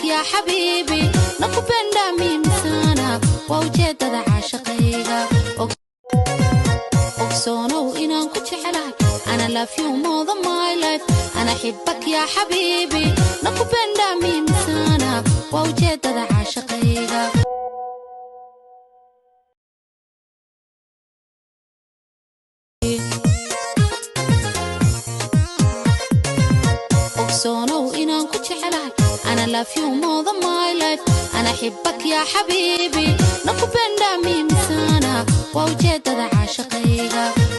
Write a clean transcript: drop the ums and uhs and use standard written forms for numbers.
Ya xabiibi, nakupenda mimi sana, waa ujeedada caashaqayga. Ogsoonow inaan ku jecelahay. Ana love you more than my life. Ana xibak ya xabiibi, nakupenda mimi sana, waa ujeedada caashaqayga. Ogsoonow inaan ku jecelahay. Ana love you more than my life. Ana xibak ya xabiibi, nakupenda mimi sana, waa ujeedada caashaqayga.